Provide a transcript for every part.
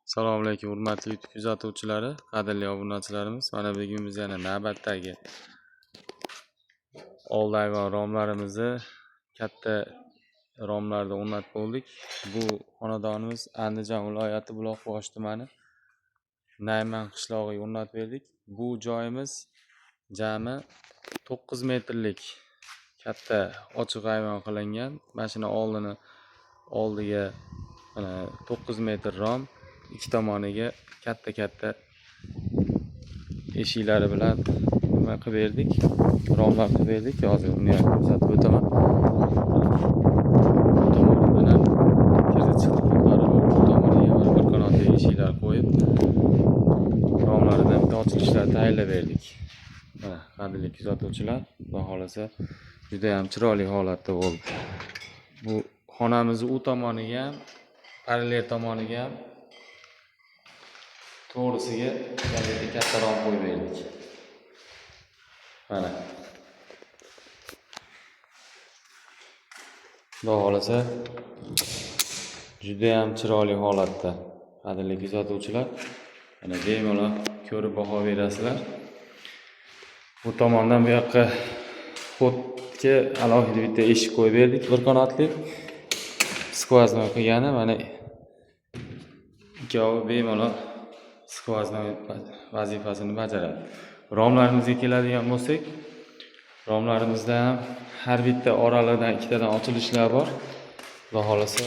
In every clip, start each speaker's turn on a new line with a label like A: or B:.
A: Assalomu alaykum hurmatli YouTube kuzatuvchilari, qadrli obunachilarimiz. Mana bugun biz yana navbatdagi oldi ayvon romlarimizni katta romlarda o'rnatib bo'ldik. Bu xonadonimiz Andijon viloyati Buloqboshi tumani Nayman qishlog'iga o'rnatib berdik. Bu joyimiz jami 9 metrlik katta ochiq ayvon qilingan. Mana shuni oldiga mana 9 metr rom, ikki tomoniga katta-katta eshiklari bilan nima qilib berdik, romlar qilib berdik. Hozir uni ham ko'rsatib o'taman. Bu tomonidan ham kirdi chiqdi xodlari bor. Bu tomoniga mana bir qanotli eshiklar qo'yib, romlaridan bitta ochilishlar tayyorlab berdik. Mana qadrli kuzatuvchilar, xudo xohlasa juda ham chiroyli holatda bo'ldi. Bu xonamizni u tomoniga ham, parallel tomoniga ham to'g'risiga bitta katta rom qo'yib berdik. Mana. Xudo xohlasa juda ham chiroyli holatda. Qadrli kuzatuvchilar, mana bemalol ko'rib baho berasizlar. Bu tomondan bu yoqqa xodga alohida bitta eshik qo'yib berdik, bir qanotli. Skvoznoy qilgani mana ikkovi bemalol skvoznoy vazifasini bajaradi. Romlarimizga keladigan bo'lsak, romlarimizda ham har bitta oralidan ikkitadan ochilishlar bor. Xudo xohlasa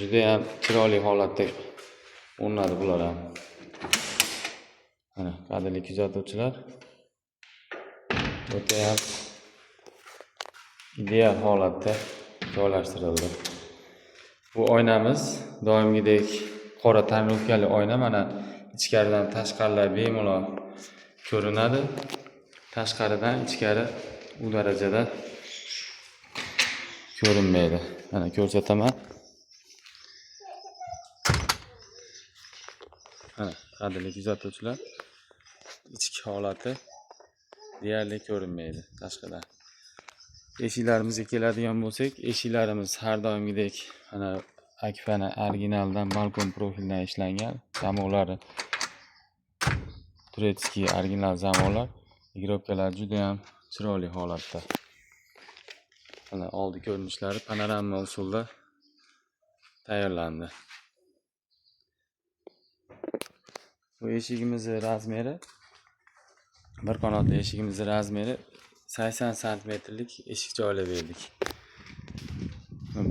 A: juda ham chiroyli holatda o'rnadi bular ham. Mana qadrli kuzatuvchilar, o'ta ham ideal holatda joylashtirildi. Bu oynamiz doimgidek qora tonirovkali oyna, mana ichkaridan tashqarilar bemalol ko'rinadi. Tashqaridan ichkari u darajada ko'rinmaydi. Mana ko'rsataman. Mana qadrli kuzatuvchilar, ichki holati deyarli ko'rinmaydi tashqidan. Eshiklarimizga keladigan bo'lsak, eshiklarimiz har doimgidek mana Akfani originaldan balkon profildan ishlangan. Zamoqlari turetskiy original zamoqlar. Igrobkalar juda ham chiroyli holatda. Mana oldi ko'rinishlari panorama usulda tayyorlandi. Bu eshigimizni razmeri, bir qanotli eshigimizni razmeri 80 santimetrlik eshik joylab berdik.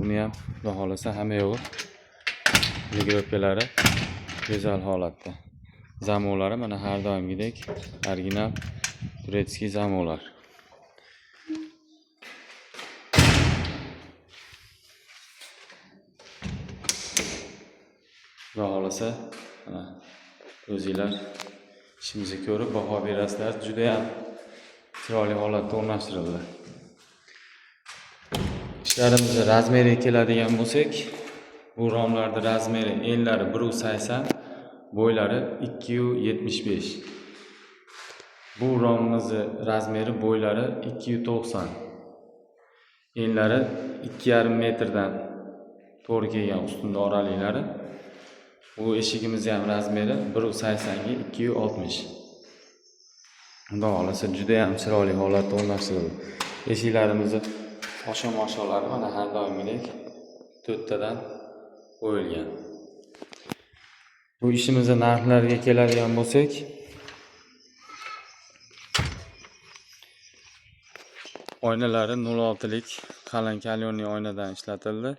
A: Buni ham xudo xohlasa hamma yo'g'i ligrovkalari go'zal holatda. Zamoqlari mana har doimgidek original turetskiy zamoqlar. Xudo xohlasa mana o'zinglar ishimizni ko'rib baho berasizlar. Juda ham chiroyli holatda o'rnashtirildi. Ishlarimizni razmeriga keladigan bo'lsak, bu romlarning razmeri enlari 1.80, bo'ylari 2.75. Bu romimizni razmeri bo'ylari 2.90. Enlari 2.5 metrdan to'g'ri kelgan ustunda oraliklari. Bu eshigimizni ham razmeri 1.80 ga 2.60. Xudo xohlasa juda ham chiroyli holatda o'rnashtirildi. Eshiklarimizni osho-mosholari mana har doimgidek 4 tadan qo'yilgan. Bu ishimizni narxlariga keladigan bo'lsak, oynalari 0.6 lik qalin kalyonli oynadan ishlatildi.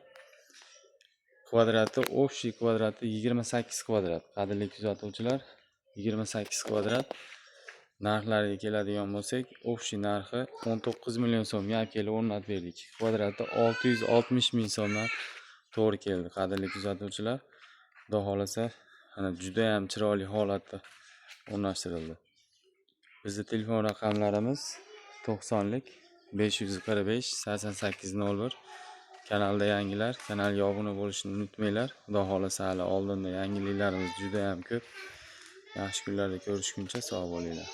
A: Kvadrati, общий kvadrati 28 kvadrat. Qadrli kuzatuvchilar, 28 kvadrat. Narxlariga keladigan bo'lsak, общий narxi 19 million so'mga olib kelib o'rnatib berdik. Kvadrati 660 ming so'mdan to'g'ri keldi, qadrli kuzatuvchilar. Xudo xohlasa, mana juda ham chiroyli holatda o'rnashtirildi. Bizning telefon raqamlarimiz 90lik 545 88 01. Kanalda yangilar, kanalga obuna bo'lishni unutmanglar. Xudo xohlasa hali oldinda yangiliklarimiz juda ham ko'p. Yaxshi kunlarda ko'rishguncha sog' bo'linglar.